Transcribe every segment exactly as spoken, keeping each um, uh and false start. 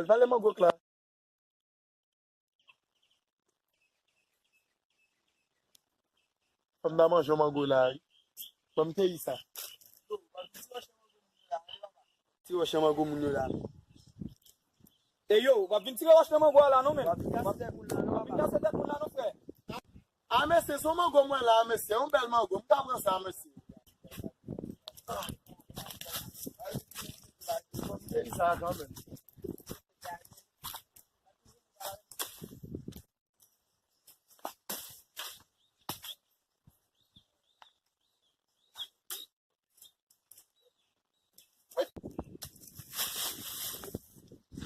Vale mango k la. Fò m ta manje yon mango la, wi. Ban m keyi sa. Ti wòch nan mango moun yo la. E yo, w ap vin tire wòch nan mango a la non, menm. W ap vin kase tèt moun la non, frè. A, mesye, se yon mango m wè la, mesye. Yon bèl mango. M ka pran sa, mesye. Ah. Ban m keyi sa kanmenm.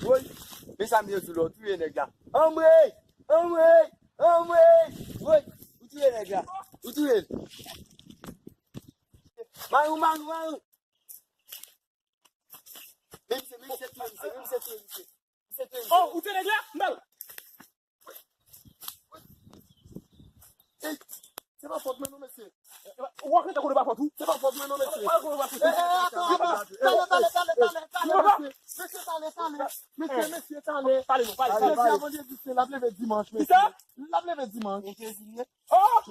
Woy, men sa m ye sou lò, touye nèg la. Anmwey! Anmwey! Anmwey! Woy, ou touye nèg la. Ou touye l. Marou, marou, marou. Men misye, men misye touye misye, men misye touye misye. Misye touye misye. Oh, ou touye nèg la? M ba l. Ey, se pa fòt mwen non, mesye. Ou wè kote kote pa fòt ou? Se pa fòt mwen non, mesye. Ou wè kote pa fòt ou? Ey, ey, ey, atann, atann. Talè, talè, talè, talè, talè, mesye. Mesye, talè, talè. Mesye, mesye, talè. Pale non, pale, pale. Mesye, a vandredi sen, l ap leve dimanch, mesye. Kisa? L ap leve dimanch. Ok, Julien. Oh!